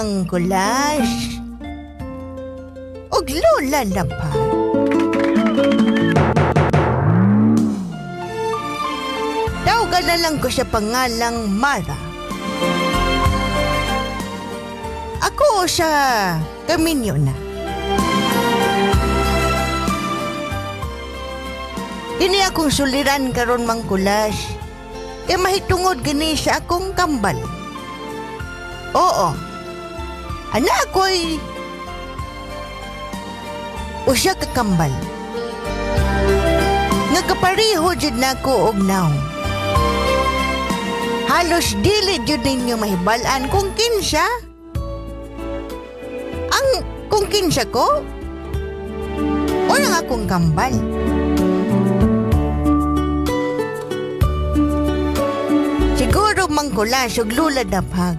Mangkulas ug Lola Lapag. Tawgan na lang ko sa pangalang Mara. Ako sa kaminyo na. Kini akong suliran karon Mangkulas. Kay mahitungod gini sa akong kambal. Oo. Ana ako'y usa ka kambal. Nga kapareho jud nako og nawong. Halos dili jud ninyo mahibal-an kung kinsa. Ang kung kinsa ko, o ang akong kambal. Siguro mangkulas ug lula daphag.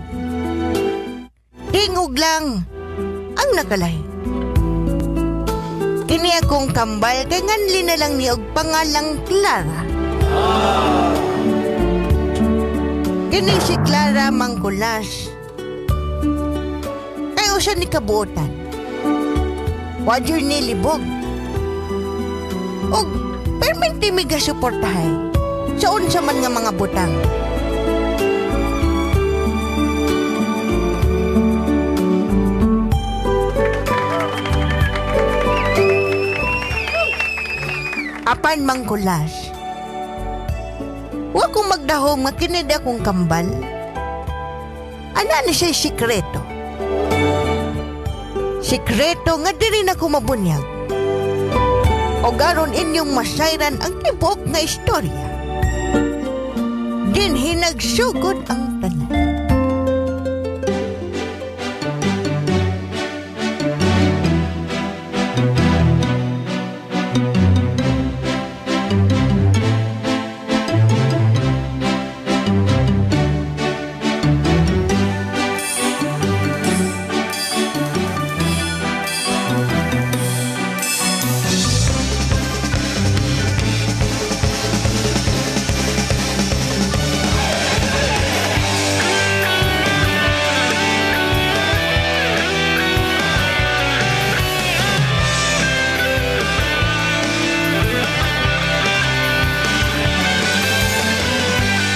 Tingog lang ang nakalahi. Kini akong kambal kay nganli na lang ni og pangalang Clara. Kini si Clara mangkulas. Kay usa ni kabuotan. Wa jud ni libog. Og permente mi gasuportahay sa unsa man nga mga butang. Apan mangkulas. Wa kong magdahom nga kini di akong kambal. Ana ni siya sikreto. Sikreto nga dili na ko mabunyag. O garon inyong masayran ang tibuok nga istorya. Dinhi nagsugod ang tanan.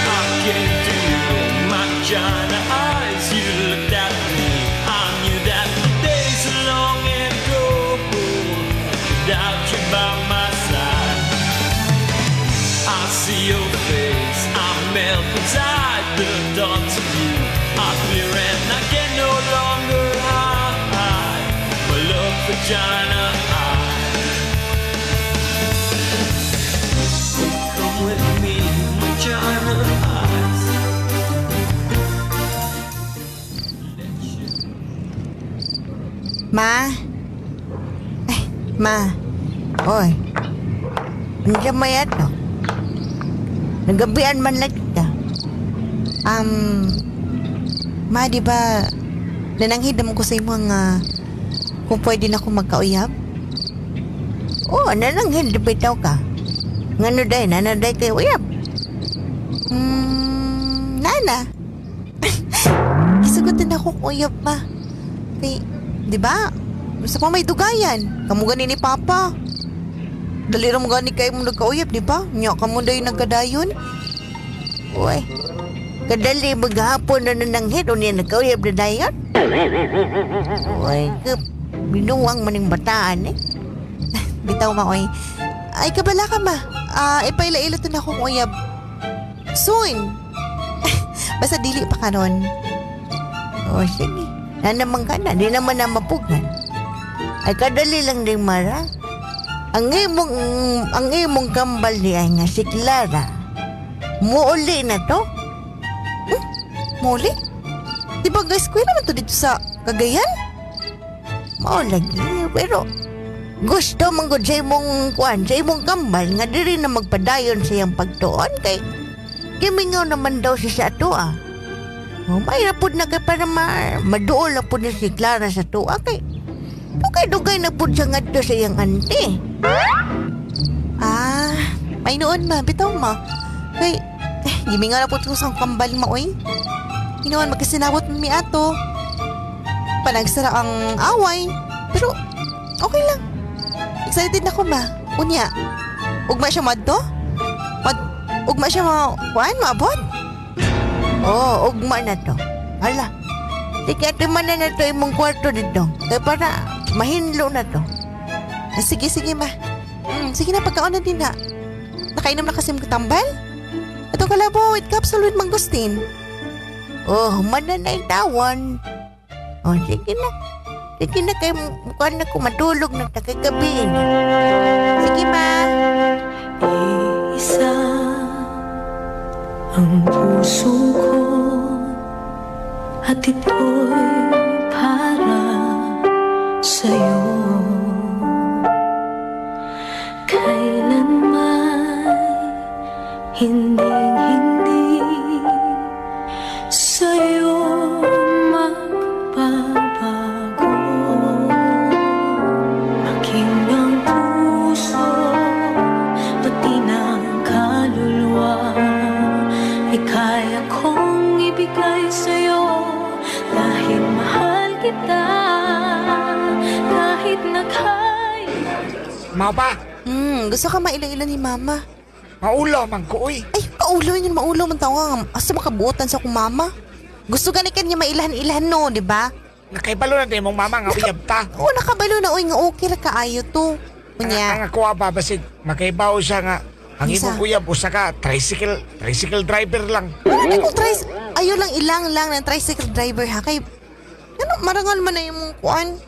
I came to you, my China eyes. You looked at me. I knew that the days are long and cold without you by my side. I see your face. I melt inside the thoughts of you are clear and I can no longer hide my love for China eyes. Come with me, my China eyes. Ma? Ay, ma. Oy. Nandiyan may ato. Nagabian man lang kita. Ma, di ba, nananghid naman ko sa imo nga kung pwede na akong magkauyab? Oo, nananghid bitaw ka. Ngano day, nanaday kay uyab. Nana. Gisugotan ako kung uyab, ma. Kay, di ba? Gusto ko may dugayan. Kamu gani ni Papa. Dali ra mo gani kayo mo nagkauyab, di ba? Nya, kamo day nagkadayon. Uy. Kadali maghapon na nananghid o niya nagkauyab na dayon. Uy, binuwang maning bataan eh. Bitaw, ma, oy. Ay, kabala ka, ma. Ah, ipaila-ila to na akong uyab. Soon. Basta dili pa karon. O sige, nanaman ka na, di naman na mapugan. Ay kadali lang din Mara. Ang imong kambal niya nga si Clara. Muuli na to. Muli? Di ba guys, kuya naman to dito sa Cagayan? Mao lagi, pero gusto man gud sa imong kuan, sa imong kambal nga diri na magpadayon sa iyang pagtuon kay gimingaw naman daw siya sa atoa. O, may pud na kay para maduol na pud ni si Clara sa tuwa kay dugay-dugay na pud siya ngadto sa iyang auntie. Ah, may noon ma, bitaw ma. Kay, eh, gimingaw na po to sa kambal ma, oy. Hinoon, magkasinawat mi ato. Panagsara ang away. Pero okay lang. Excited na ko ba? Unya. Ugma siya madto? Mad ugma siya ma kuan maabot? Oh, ugma na to. Hala. Sige, ate man na to imong kwarto dito. Kay para mahinlo na to. Ah, sige, sige ma. Sige na, pagkaon na din na. Nakainom na kasi mga tambal. Ito kalabo, with capsule with mangosteen. Oh, man na na itawan. Oh, sige na. Sige na kay mukha na ko matulog na ta kay gabi na. Sige ma. Isa ang puso ko at ito'y para sa'yo. Kailanman hinding-hindi sa'yo magbabago. Aking ang puso, pati ng kaluluwa, ay kaya kong ibigay sa'yo dahil mahal kita, kahit nakay. Mao ba? Gusto ka mailo-ilo ni mama. Maulo man ko uy. Ay, maulo yun, maulo man tao nga. Asa makabuotan sa akong mama. Gusto gani kanya mailahan-ilahan no, di ba? Nakaibalo na din mong mama nga uyab ta. Oo, nakabalo na, uy, nga okay ra kaayo to. Ang Unya, ako ba basig makaibaw siya nga ang Unsa? imong uyab usa ka tricycle tricycle driver lang. ano kung ayo lang ilang lang ng tricycle driver ha, kay, ano, marangal man na imong kuan.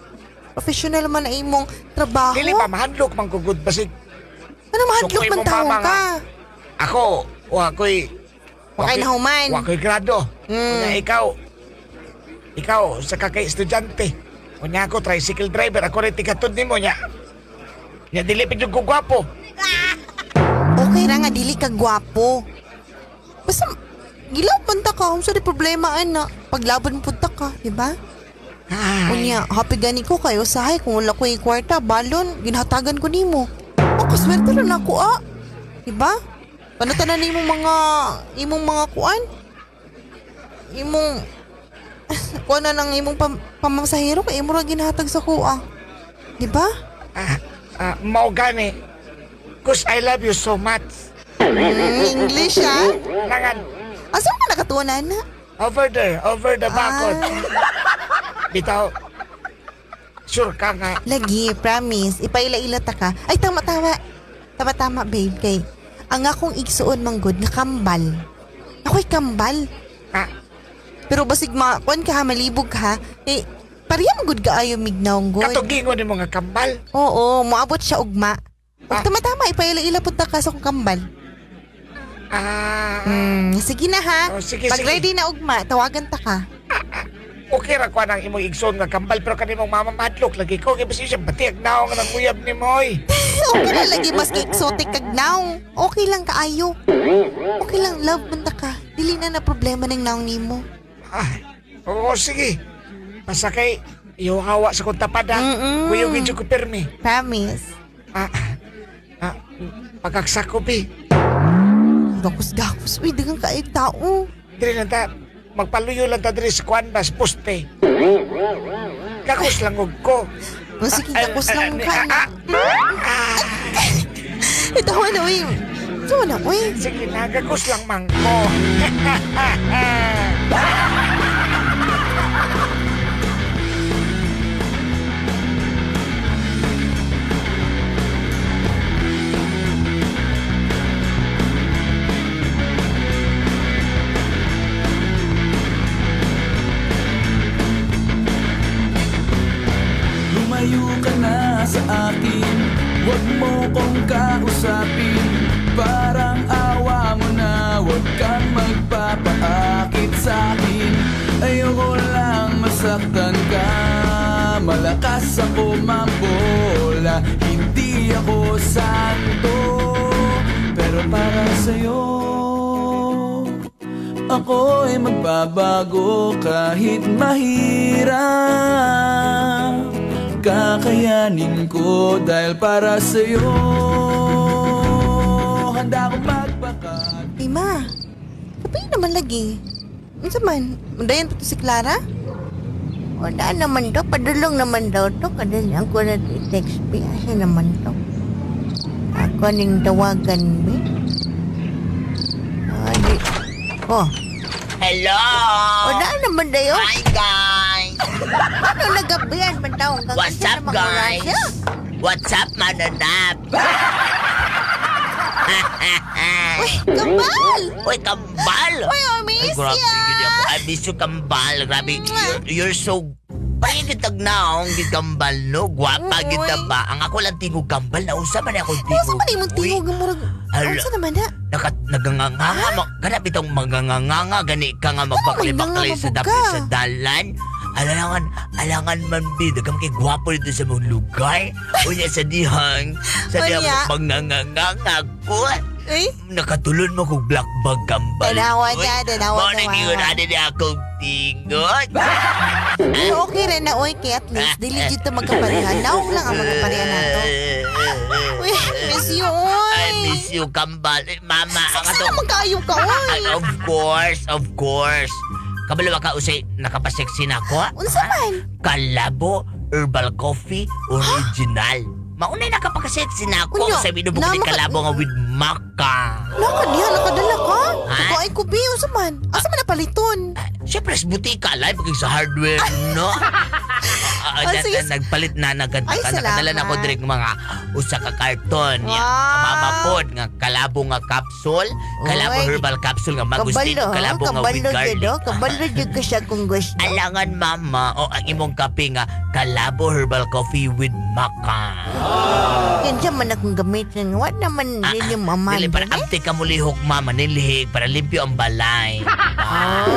Professional man na imong trabaho. Dili pa mahadlok man ko gud basig. Ano, mahadlok Sukoy man mong tao mama ka. nga. Ako wa ko'y Wa kay nahuman. Wa ko'y grado. Unya ikaw ikaw sa ka kay estudyante. Unya ako tricycle driver ako rin tigatod nimo nya. Nya dili pa jud ko gwapo. Okay ra nga, dili ka gwapo. Basta, gilaw man ta ka, unsa di problema ana. Paglaban pud ta ka, di ba? Ay, Unya, happy gani ko kayo usahay kung wala ko yung kwarta, balon, ginhatagan ko nimo. Oh, kaswerte ra na ako ah. Diba? Panutan na imong mga kuan? Imong kuan na ng imong pamasahero kay imo ra ginhatag sa kuha. Diba? ah, ah, mao gani. 'Cause I love you so much. English ah. Nangan Asa ka nakatuwa na? over there, over the bakod. Bitaw. Sure ka nga. Lagi, promise. Ipaila-ila ta ka. Ay, tama, tama. Tama, tama, babe. Kay, ang akong igsuon manggod nga kambal. Ako'y kambal. Ah, Pero basig ma, kuan ka ha, malibog ha. Eh, pareha man gud kaayo mignaw gud. katugingon ni mga kambal. Oo, moabot siya ugma. Ug Ah. tama-tama, ipaila-ila pud ta ka sa akong kambal. Ah, Sige na ha. Oh, sige, Pag sige. ready na ugma, tawagan ta ka. Okay ra ko ang imong igsoon nga kambal pero kanimong mama madlok lagi ko kay basi siya batiag naong nang uyab ni moy. Okay na lagi maski exotic kag naong. Okay lang kaayo. Okay lang, love man ta ka. Dili na na problema ng naong nimo. Ah, oo sige. Basta kay iyo hawa sa kong tapad ha. Mm-mm. Kuyog ko pirmi. Promise. Ah, ah, pagagsako bi. Gakos-gakos. Uy, dagang kaayog tao. Diri lang ta magpaluyo lang ta diri sa kuan bas poste. Gakos lang og ko. Oh, sige, Ah, gakos ah, lang ah, ka. ah, ah, Eh, tawa na, uy. Tawa na, uy. Sige na, gakos lang man ko. Lumayo ka na sa akin, huwag mo kong kausapin. Parang awa mo na, huwag kang magpapaakit sa akin. Ayoko lang masaktan ka, malakas ako mambola. Hindi ako santo, pero para sa'yo ako'y magbabago kahit mahirap. Kakayanin ko dahil para sa'yo. Handa akong magbakat. Ay, ma. Kapay naman lagi. Unsa man? Mundayan pa to si Clara? O daan naman to, padulong naman daw to. Kadali ang ko na text bi. Asa naman to? Ako ning tawagan bi. Ah, di. Oh, Hello! o daan naman dayo. Hi, guys! Ano nagabihan man taong kang What's kasi up, namang guys? orasya? What's up, mananap? Uy, kambal! Uy, kambal! Uy, I Ay, miss grabe, ya! gid ako. I miss you, kambal. Grabe, you're so... Parang kitag na akong gikambal, no? Gwapa Uy. kita ba? Ang ako lang tingog kambal, nausa man ako tingog. Unsa man imong Uy, tingog ang murag? Hala. Unsa naman na? Naka, naganganganga, kanap itong maganganganga, gani ka nga magbakli-bakli sa manganga dapit ka. sa dalan. Alangan, alangan man bi, dagam kay gwapo dito sa mong lugar. Unya sa dihang Unya. manganganganga ko. Uy, Nakatulon mo kong black bag kambal. Tanawa Uy, na, tanawa, Mao na tanawa. giyon ani ni akong tingot. pero okay rin na oy kay at least dili jud ta magkapareha. Naong lang ang magkapareha nato. Uy, miss you oy. I miss you, kambal. Eh, Mama, ang Sexy ato- naman kaayo ka Ay, oy. of course, of course. Kabalo ba ka usay nakapaseksi na ako? Unsa man? Kalabo Herbal Coffee Original. Maunay nakapakaseksi na ako Unya, sa binubuko ni kalabo nga with maka. Naka diha nakadala ka? Ha? Ikaw ay kubi unsa man? Asa man napaliton? Siyempre, sa butika, live pag sa hardware, no? Oh, sige. Nagpalit na, Ay, nakadala na ako salamat. direct mga usa ka karton. Ya, Wow. Mama pod, nga kalabo nga capsule, kalabo Oy. herbal capsule nga magustin, Kabalo, kalabo nga with kabalo jud garlic. oh. Kabalo jud ka sa kung gusto. Alangan mama o ang imong kape nga Kalabo Herbal Coffee with Maca. Kinsa man akong gamitin. Wa naman ninyo maman. Dili para abti ka mulihok mama nilihig para limpyo ang balay.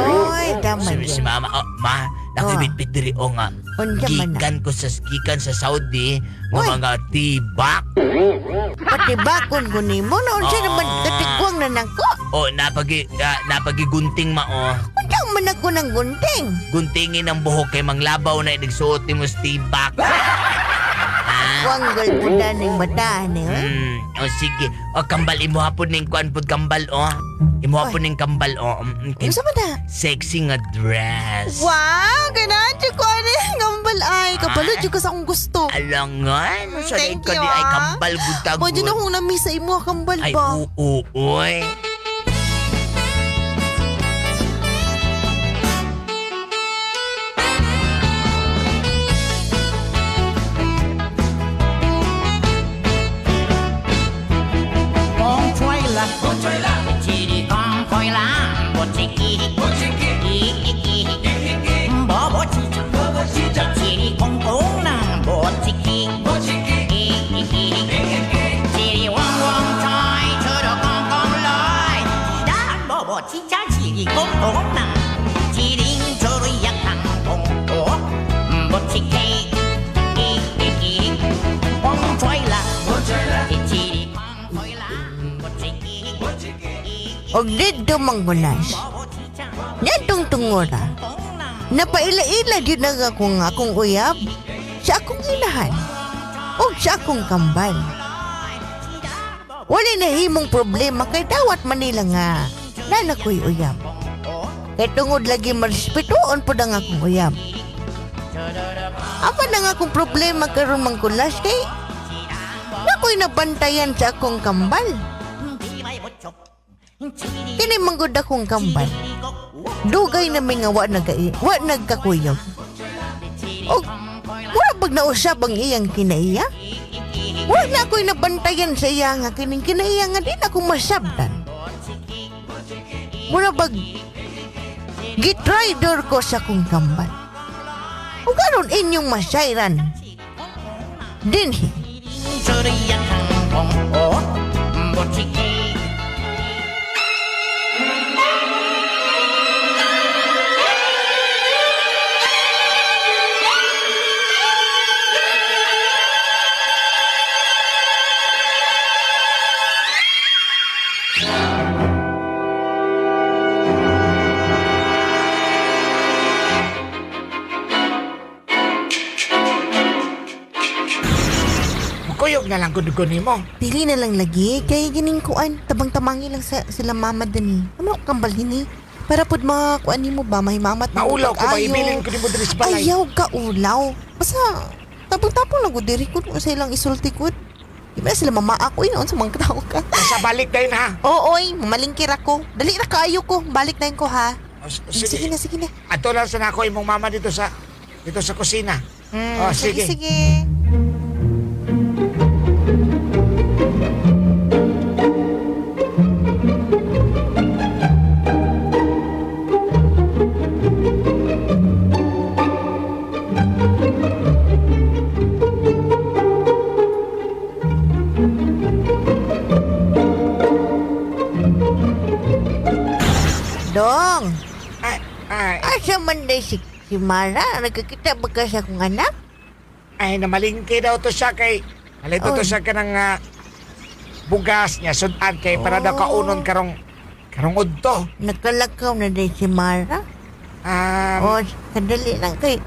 Oy, tama Si, si jud. mama, oh, ma, nakibitbit diri o nga. Unsa man na? Gikan ko sa gikan sa Saudi nga Uy. mga tibak. Pati bakon ko nimo na unsa Ah. naman katigwang na nako. O napagigunting ma o. Unsa man ako ng gunting? Guntingin ang buhok kay manglabaw na nagsuot nimo sa tibak. Ah. Wanggol po ning bataan eh. oy. O sige. O kambal imo hapon ning kuan pud kambal o. Imo hapon ning kambal o. Unsa man na? Sexy nga dress. Wow, ganahan jud ko ani ngambal ay. Kabalo jud ka sa akong gusto. Alangan. Sa Thank ka you, di ay ah. kambal gud Mo jud akong na-miss sa imo kambal Ay ba. oo oy. 风吹啦，风吹啦，一日风开啦，无一支，无一支，一支，一支，无无一只，无无一只，一日空空啦，无一支，无一支，一支，一支，一日汪汪吹，吹到空空来，一日无无一只，一日空空啦，一日吹呀空空，无一支，一支，风吹啦，风吹啦，一日风开啦，无一支，无一支。 Og didto manggulas. Nyatong tungura. Napaila-ila din na akong akong uyab sa akong inahan o sa akong kambal. Wala na himong problema kay dawat Manila nga nana ko'y uyab. Kay tungod lagi marespetuon po ang akong uyab. Apa na nga akong problema karon mangkulas kay nako'y nabantayan sa akong kambal. Kini manggod akong kambal. Dugay na mi nga wa nagkai, wa nagkakuyog. Og wala pag nausap ang iyang kinaiya. Wala na ako'y nabantayan sa iya nga kining kinaiya nga di na ako masabtan. Mura bag gitraidor ko sa akong kambal. Ug aron inyong masayran. Dinhi. Kuyog na lang kuno nimo. Dili na lang lagi kay gining kuan tabang tamangi lang sa sila mama dani. Amo ko kambal hini. Para pud mga kuan nimo ba mahimamat na Maulaw ko ba pag-ayo. ibilin ko nimo diri sa balay. Ayaw ka ulaw. Basta tapong-tapong lang gud diri kun sa ilang isulti gud. Di ba sila mamaak uy noon sa mga tao ka. Sa balik dayon ha. Oo, oy, mamalingkir ako. Dali na kaayo ko. Balik na yun ko ha. O, Sige, sige. na, sige na. Ato lang sa nako imong mama dito sa kusina. Oh, Sige, sige. sige. Dong, Ay, ay, asa man day si Mara? Nagkakita ba ka sa akong anak? ay namalingki daw to siya kay Malito to Oy. siya kanang bugas niya sudan kay para daw Oh. kaunon karong karong udto. Nakalakaw na day si Mara. O, kadali lang kay.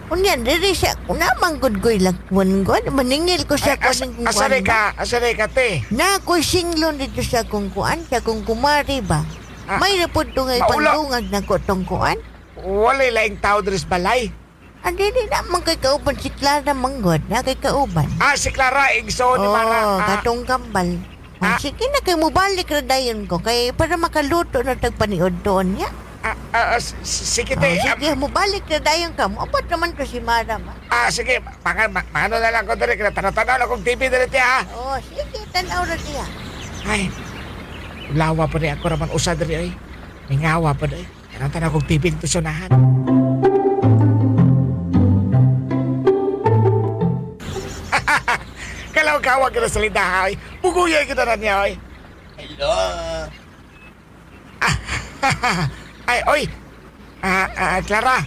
Unya, diri siya. Una man gud ko'y lagwan god. Maningil ko Ay, sa kuan asa rin ka, asa rin ka te. Na ako'y singlon dito sa akong kuan, sa akong kumari ba? Ah, May repod to nga maula. ipandungag na ko tong kuan. Walay laing tao diri sa balay. Ah, dili na man kay kauban si Clara manggod, na kay kauban. Ah, si Clara igsoon ni Mara. Oh, Ah, katong kambal. Ah. Ah, sige na kay mubalik ra dayon ko kay para makaluto na tag paniod doon niya. Sige Oh, te. sige, mubalik ra dayon ka. Moabot naman ko si Mara ba. Sige, mga, maano na lang ko diri kaya tanaw-tanaw na akong TV diri te ha. Oh, sige, tan-aw ra diya. Ay, lawa pa rin ako raman usa diri oy. Mingawa pa diri. Tanaw-tanaw akong TV dito sa unahan. Kalaw-kawag ka na sa lindaha, oy. Buguyay kita na niya, oy. Hello. Ay, oy. Clara.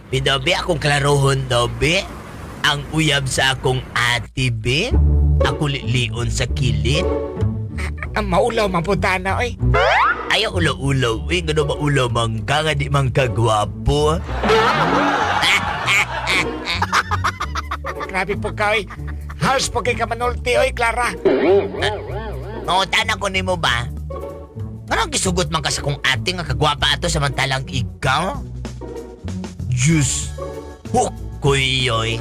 Bidobe, akong klarohon, dobe. Ang uyab sa akong ate, be. Ako lilion sa kilid. Ang maulaw mapunta na, oy. Ayaw ulaw-ulaw, eh. Gano ba ulaw man ka, nga di man ka gwapo. Grabe po ka, oy. House po kay kamanulti, oy, Clara. Mangutan ako nimo ba? Anong gisugot man ka sa kong ate nga kagwapa ato samantalang ikaw? Diyos, hukoy yoy.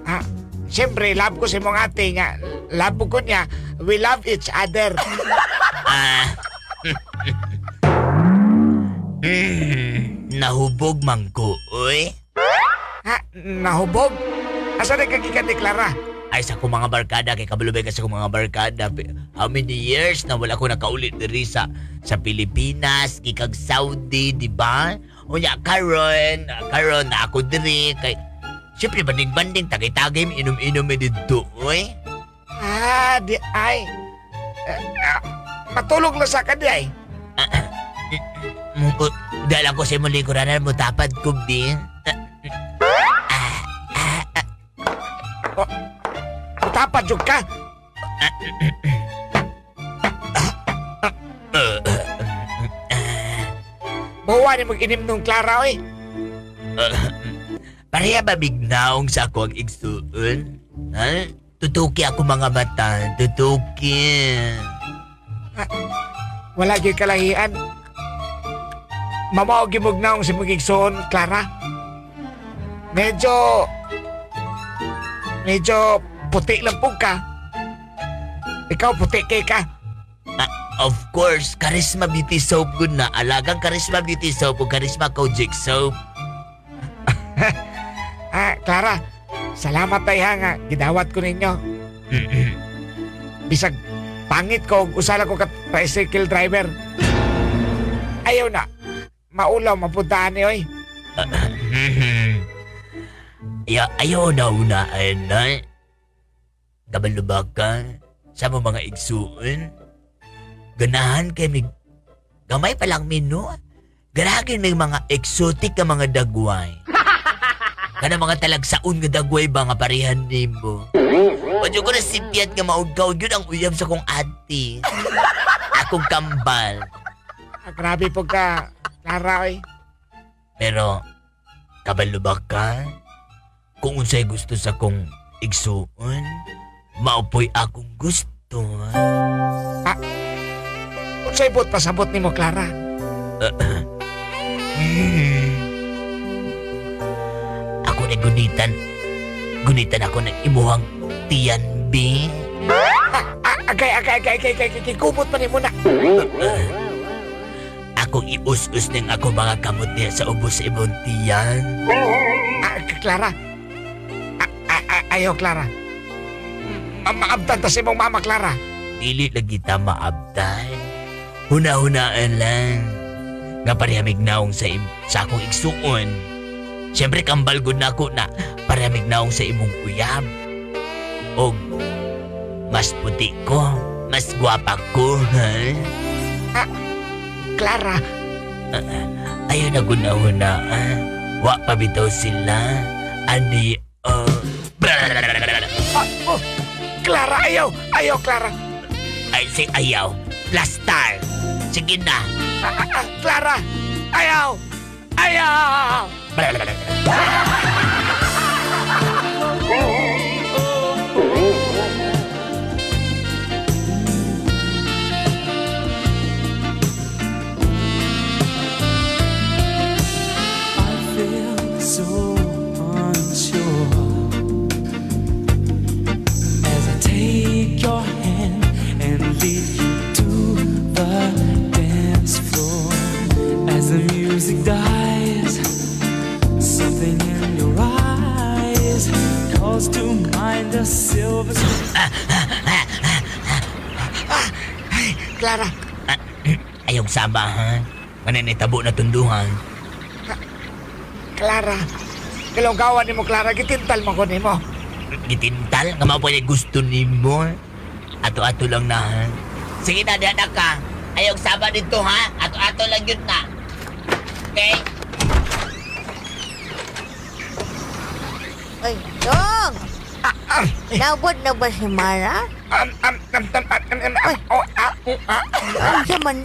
Ah, siyempre, love ko si mong ate nga. Love ko niya. We love each other. Ah. Nahubog man ko, oy. Ha? Nahubog? Asa na kagikan ni Clara? Ay, sa akong mga barkada, kay kabalubay ka sa akong mga barkada. How many years na wala ko nakaulit diri sa Pilipinas, gikag Saudi, di ba? Unya, karon na ako diri kay siyempre, banding-banding, tagay-tagay, inom-inom mi didto, oy. Ah, di ay. Matulog na sa kanya ay. Dahil ako sa imong lingkuranan mo, tapad ko, bi. Mutapad jud ka. Bawa ni mag-inim nung Clara, oy. Pareha ba bignaong sa ako ang igsuon? Ha? Tutuki ako mga mata. Tutuki. Wala gyud kalahian. Mamao gimugnaong si mong igsoon, Clara. Medyo puti lang po ka. Ikaw puti kay ka. Ah, of course, Charisma Beauty Soap good na. Alagang Charisma Beauty Soap o Charisma Kojic Soap. Ah, Clara, salamat tay ha nga gidawat ko ninyo. Bisag pangit ko ug usa lang ko ka tricycle driver. Ayaw na. Maulaw mapuntahan ni oy. Ayaw na unaan na. Kabalo ba ka? Sa mo mga igsuon? Ganahan kay mig... Gamay pa lang mino. Ganahan may mga exotic ka mga dagway. Kana mga talagsaon nga dagway ba nga parehan nimo? Padyo ko na sipyat nga maugkaw yun ang uyab sa kong ate. Akong kambal. Ah, grabe po ka, Clara oy. Pero, kabalo ba ka? Kung unsay gusto sa kong igsuon, maupoy akong gusto. to. Ha? Unsay buot pasabot nimo, Clara? Ako na gunitan. Gunitan ako ng imuhang tiyan, B. Ah, agay, agay, agay, agay, agay, agay, kumot pa nimo na. Akong ius-us ng ako mga kamot niya sa ubos sa imong tiyan. Ah, Clara. Ah, ah, ah, ayaw, Clara. Maabtan ta sa imong mama, Clara. Dili lagi ta maabtan. Huna-hunaan lang. Nga parehamig naong sa, sa akong igsuon. Siyempre kambal gud nako na parehamig naong sa imong uyab. Og mas puti ko, mas gwapa ko, ha? Clara, Ayaw na guna-hunaan. Wa pa bitaw sila. Ani, ah, oh, Clara, ayaw, ayaw, Clara. Ay, si ayaw. Plastar. Sige na. Ah, ah, ah, Clara, ayaw, ayaw. I feel so unsure as I take your hand and lead you to the dance floor. As the music dies, something in your eyes calls to mind a silver Ay, Clara, Ayaw sama, ha? Mananitabo na tunduhan. Clara. Kalunggawan nimo, Clara, gitintal mo ko nimo. Gitintal, nga mao pa niya gusto nimo. Ato-ato lang na, ha? Sige na, diyan na ka. Ayaw sama dito, ha? Ato-ato lang yun na. Okay? Ay, dong! Naabot na ba si Mara? Um, oh, ah, oh, ah. Unsa man?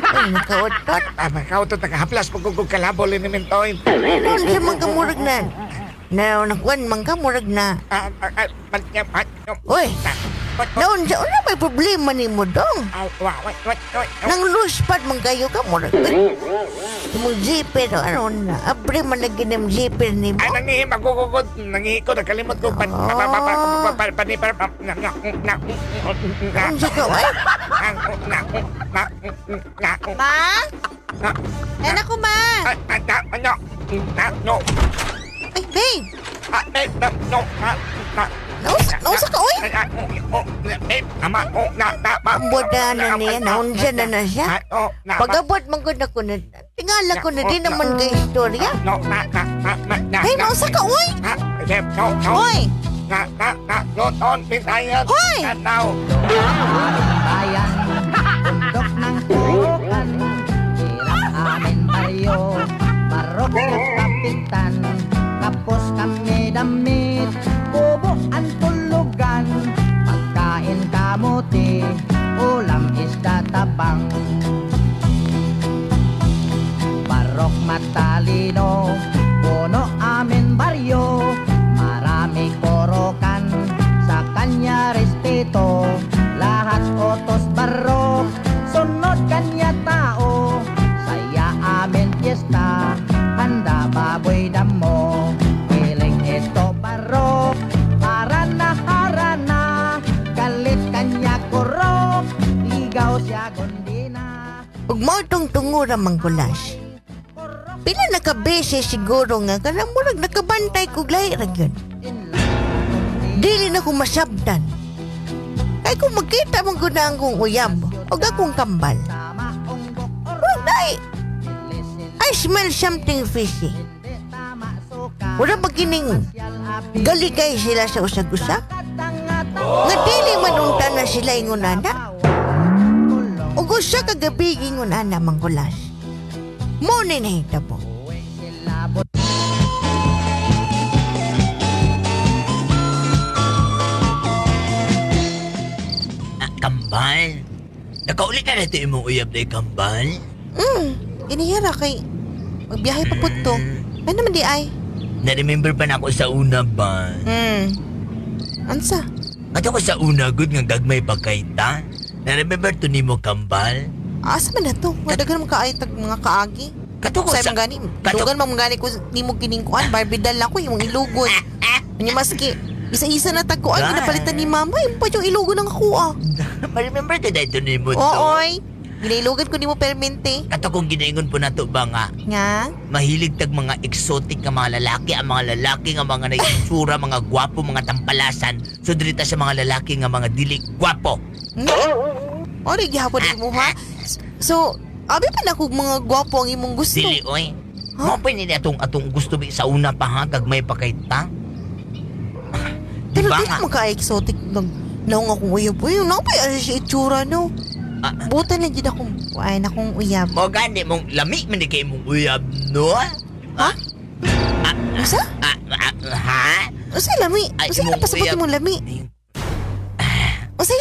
Ay, nakautot. Ah, makautot, nakahaplas pag kung kalabol ni Mintoy. Unsa man ka murag na? Na, nakuan man ka murag na. Ah, ah, ah, pat, pat, ah, Uy, pat, naunsa, wala may problema nimo dong. ah, wa, wa, wa, wa, Nang luspad man kayo ka murag. Uy, imong zipper, ano na? Abre man lagi ng zipper nimo. Ay, nangihi, magugugod. Nangihi ko, nakalimot ko. Pan, pa, pa, pa, pa, pa, pa, pa, pa, pa, na, na, na, na, Unsa ka, ay? na, na, na, na, Ma? na, Ayan ako, ma. ah, ah, na, no, na, no, Ay, babe. ah, eh, na, no, ah, na, Nausa, nausa ka, oy. ay, ah, oh, oh, eh, ama, oh, na, na, ma, Ang buta na niya, naunsa na na siya. ah, oh, na, ma, Pag-abot man gud ako na, tingala ko na di naman kay istorya. no, na, na, na, na, na, Babe, na, nausa ka, oy. ah, eh, no, no, Oy. na, na, na, no, no, pintayan, Hoy! na, now. Bayan, bundok ng Pukan, hirap amin baryo, barok sa kapitan, kapos kami damit, kubo ang tulugan, pagkain kamuti, ulam isda tabang. Barok matalino, puno amin baryo, marami korokan, sa kanya respeto, lahat otos barok, sunod kanya tao, saya amin fiesta, handa baboy damo, piling ito barok, para na harana, galit kanya kurok, ligaw siya gundina. Ug mao tong tungura mangkulas. Pila na ka beses siguro nga kanang murag nakabantay kog lahi ra gyud. Dili na ko masabtan. Kay kung magkita man gud na ang kong uyab og akong kambal. Murag dai. I smell something fishy. Wala ba kining galikay sila sa usag-usa? Nga dili man unta na sila ingon ana. Ug usa ka gabi ingon ana mangkulas. Mo ni nahitabo. Ah, kambal. Nakauli na natin imong uyab na kambal. Inihira kay magbiyahe pa pud to. Ay naman di ay. Na-remember pa na ako sa una ba? Ansa? Kato ko sa una gud nga gagmay pa kay ta. Na-remember to nimo, kambal? Asa man na to? Nga daghan man kaayo tag mga kaagi. Kato ko Sa sa man gani, kato- dugan man gani ko nimo kining kuan, Barbie doll na ko imong ilugon. Unya maski isa-isa na tag kuan Dai. ginapalitan ni mama, imo pa yung ilugon ang ako ah. Ma-remember to dahil to nimo to. Ooy, ginailugan ko nimo permente. Kato kong ginaingon po nato ba nga Nga? mahilig tag mga exotic nga mga lalaki, ang mga lalaki nga mga naitsura, mga gwapo, mga tampalasan. So diri ta sa mga lalaki nga mga dili gwapo. Ori gihapon nimo ha. So, abi pa na kog mga gwapo ang imong gusto. Dili oy. Huh? Mo pa ni atong atong gusto bi sa una pa ha, gagmay pa kay ta. Di Pero ba di nga? naman ka-exotic nag naong akong uyab. Uy, naong pa yung siya itsura, no? Ah. Buta na dyan akong, ay, akong uyab. Mo gani mong lami man ni kay mong uyab no? Ha? Usa? Ah, ah, ha? Usa lami? Ay, Usa imong napasabot uyab. nimo lami? Ay, Usa?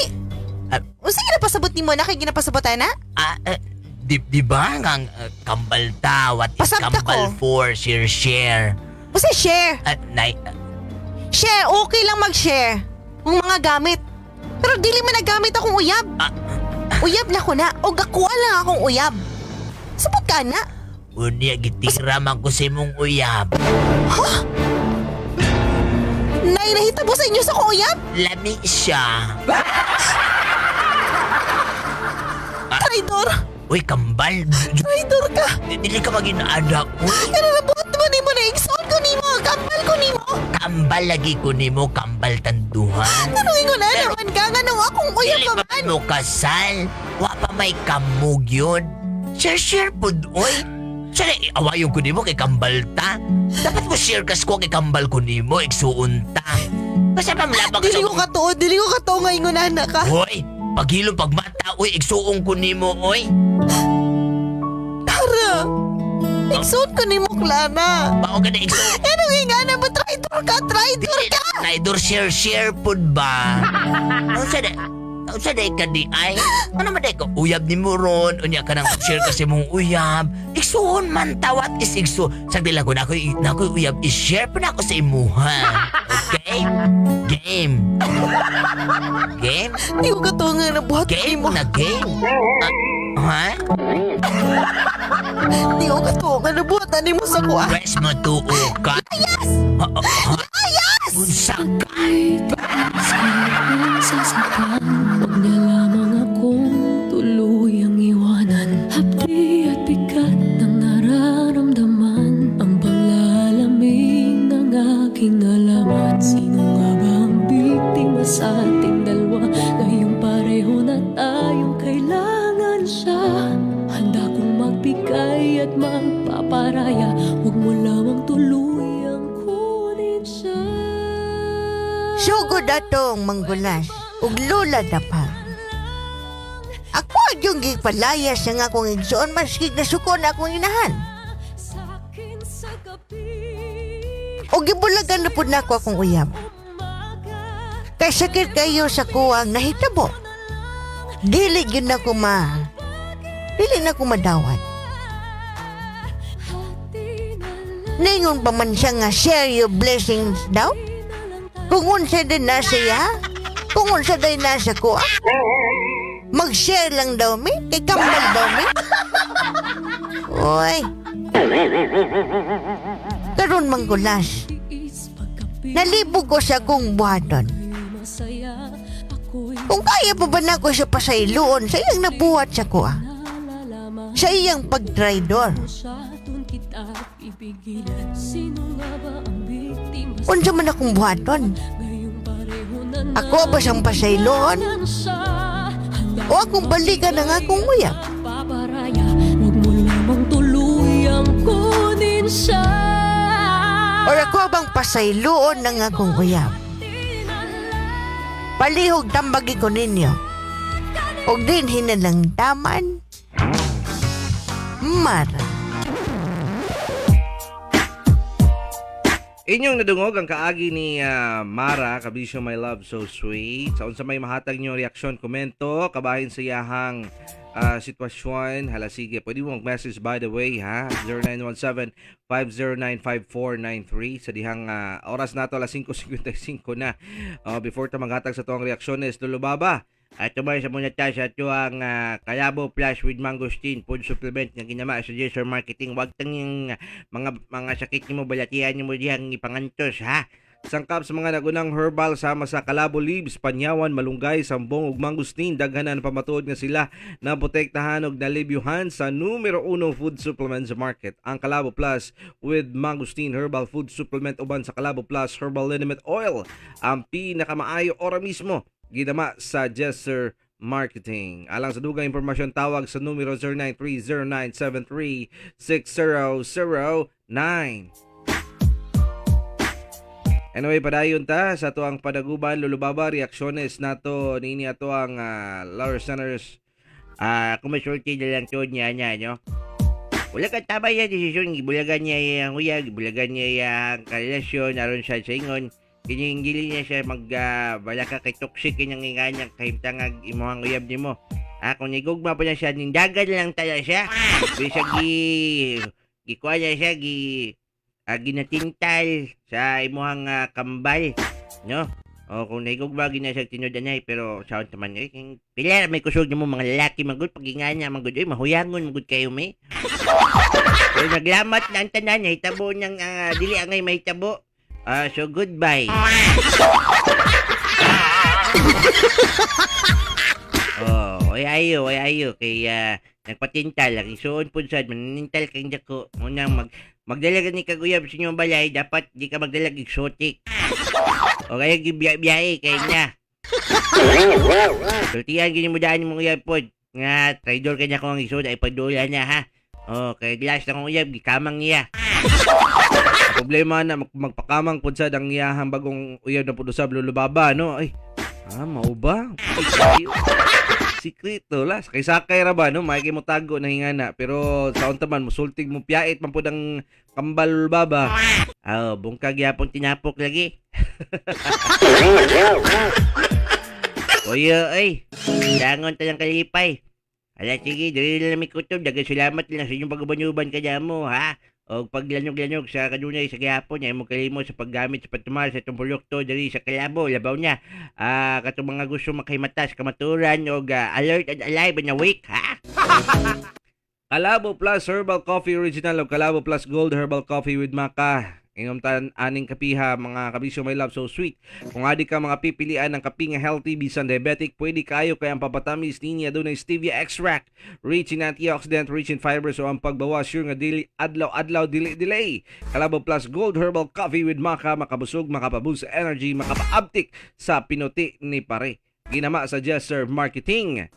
Ah. Usa ginapasabot nimo na kay ginapasabot na? Ah, eh, di ba nga ang kambal ta, what is Pasabta kambal ko. for, share, share. Usa share? Ah, nay, Share, okay lang mag-share. Ang mga gamit. Pero dili man nagamit akong uyab. Ah. Uyab na ko na. O gakuha lang akong uyab. Sabot ka na. Unya gitira man ko sa imong uyab. Nay, nahitabo sa inyo sa akong uyab. Lami siya. Traidor. Uy, kambal. Traidor ka. Dili ka maginaada. Uy, Pero nabuhat mo nimo na igsoon ko nimo, kambal ko nimo. kambal lagi ko nimo, kambal tanduhan. Anong ingon na naman ka nganong akong uyab Dili pa pa man? mo kasal. Wa pa may kamog yun. Share, share pud, uy. Siya awayon ko nimo kay kambal ta. Dapat mo share kas ko kay kambal ko nimo, igsuon ta. Basta pa malabang Dili ko katuo, dili ko katuo nga ingon na ka. Hoy, paghilom pagmata, uy, igsuon ko nimo, uy. Tara. Igsoon ko nimo, Clara. Bao ka na igsuon. Anong ingana mo? Traitor ka, traitor ka! Traitor, share, share pud ba? Ang sa ang sa day ka di ay? Ano man day ka? Uyab ni mo ron. Unya ka nang share kasi mong uyab. Igsuon man tawat is igsu. Sagdi lang ko na ako'y na ako'y uyab. I-share pa na ako sa imuha. Okay? Game. Game? Di ko katuo nga nabuhat ko Game nimo. na game. Ah, ha? Di ko katuo nga nabuhat na nimo sa kuha. Press mo tuo ka. Yes! Yes! Unsa ka? Ay, tiis sasaktan. Huwag na lamang akong tuluyang iwanan. Hapdi at bigat ng nararamdaman, ang panglalamig ng aking nalaman. Sino nga ba ang biktima sa ating dalawa? Ngayong pareho na tayong kailangan siya. Handa kong magbigay at magpaparaya. Huwag mo lamang tuluyang kunin siya. Sugod atong manggulas ug lula na pa. Ako yung gipalayas nga akong igsoon maski nasuko na akong inahan. O gibulagan na pud nako akong uyab. Kay sakit kayo sa kuwang nahitabo. Dili gyud na ko ma. Dili na ko madawat. Ningon pa man siya nga share your blessings daw? Kung unsa din na siya, kung unsa din na sa kuha, mag-share lang daw mi, kay kambal daw mi. Uy. Karon manggulas, nalibog ko sa akong buhaton. Kung kaya pa ba nako siya pasayloon sa iyang nabuhat sa kuha? Sa iyang pagtraidor. Unsa man akong buhaton? Ako ba siyang pasayloon? O akong balikan ang akong uyab? Paparaya, huwag mo lamang tuluyang kunin siya. O ako bang pasayloon ng akong uyab? Palihog tambagi ko ninyo. Og din hinalangtaman. Mara. Inyong nadungog ang kaagi ni Mara, Kabisyo My Love So Sweet. Sa unsa may mahatag niyo reaksyon, komento, kabahin sa iyahang sitwasyon. Hala sige, pwede mo mag-message by the way ha, 0917-509-5493 sa dihang oras nato alas 5:55 na. Before ta maghatag sa tuang reaksyones, Lolo Baba, At tumay sa muna ta sa tuang Kalabo Plus with Mangosteen food supplement nga ginama sa Jesser Marketing. Wag tanging mga sakit nimo balatian nimo dihang ipangantos ha. Sangkap sa mga nagunang herbal sama sa kalabo leaves, panyawan, malunggay, sambong ug mangosteen, daghan na pamatuod nga sila na protektahan ug nalibyuhan sa numero uno food supplement sa market. Ang Kalabo Plus with Mangosteen Herbal Food Supplement uban sa Kalabo Plus Herbal Liniment Oil ang pinakamaayo ora mismo, gidama sa Jesser Marketing. Alang sa dugang impormasyon, tawag sa numero 0930-973-6009. Anyway, padayon ta sa tuang padaguban, Lolo Baba, reaksyones nato nini ato ang Laura Centers. Kung masulti na lang to niya niya, no? Wala ka tama yan desisyon, gibulagan niya ang uyag, gibulagan niya ang karelasyon, aron siya sa ingon. Kining dili niya siya mag balaka kay toxic kinyang inganyang kahimtangag imuhang uyab nimo. Kung nigugma pa na siya, nindagan na lang tala siya. Bisag gikuha niya siya, ginatintal sa imuhang kambal, no? O kung naigugma gina siya tinud-anay, pero sa taman eh, king pila may kusog nimo mga lalaki magud pag ingana magud oy mahuyangon magud kayo may. Pero naglamat na ang tanan nahitabo nang dili angay mahitabo. So goodbye. Oh, oy ayo, oy ayo kay nagpatintal ang isuon pud sad manintal kang dako. Munang magdala ka ni kaguyab sa inyong balay, dapat di ka magdala exotic. O kaya gibiyahe kay niya. Sultihan gini mo daan mong uyab pod. Nga, traidor kanya ko ang isuod ay pagdula niya ha. O, kay last akong uyab, gikamang niya. Problema na magpakamang pud sad ang iyahang bagong uyab na pud usab, Lolo Baba, no? Ay, mao ba? Ay, kayo. Sikreto la. Kay sakay ra ba no? Maigi mo tago na hingana pero sa unta man musultig mo piyait man pud ang kambal, Lolo Baba. Oh, bungkag yapon tinapok lagi. Kuya, ay. Dangon talang kalipay. Ala, sige, dali na lang may kutob. Daghang salamat lang sa inyong pag-uban-uban kanya mo, ha? O paglanog-lanog sa kanunay sa gihapon, ay mo kalimo sa paggamit sa pagtumal sa itong produkto dali sa Kalabo, labaw niya. Katong mga gusto makaimatas, kamaturan, o alert and alive and awake, ha? Kalabo Plus Herbal Coffee Original o Kalabo Plus Gold Herbal Coffee with Maca. Inom tan aning kapiha mga kabisyo my love, so sweet. Kung adi ka mga pipilian ng kape nga healthy bisan diabetic, pwede kayo kay ang papatamis niya dunay stevia extract, rich in antioxidant, rich in fiber, so ang pagbawas sure nga dili adlaw-adlaw dili delay. Kalabo Plus Gold Herbal Coffee with Maca, makabusog, makapaboost sa energy, makapaabtik sa pinuti ni pare. Ginama sa Jesser Marketing.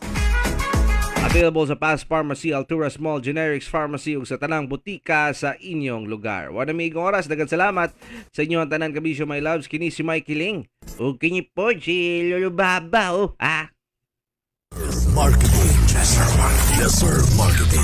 Available sa Paz Pharmacy, Altura Small Generics Pharmacy ug sa tanang butika sa inyong lugar. Wala may oras, daghang salamat sa inyo ang tanan kabisyo my loves. Kini si Mikey Ling. O kini po si Lolo Baba, oh, ha? Marketing. Yes, sir. Marketing.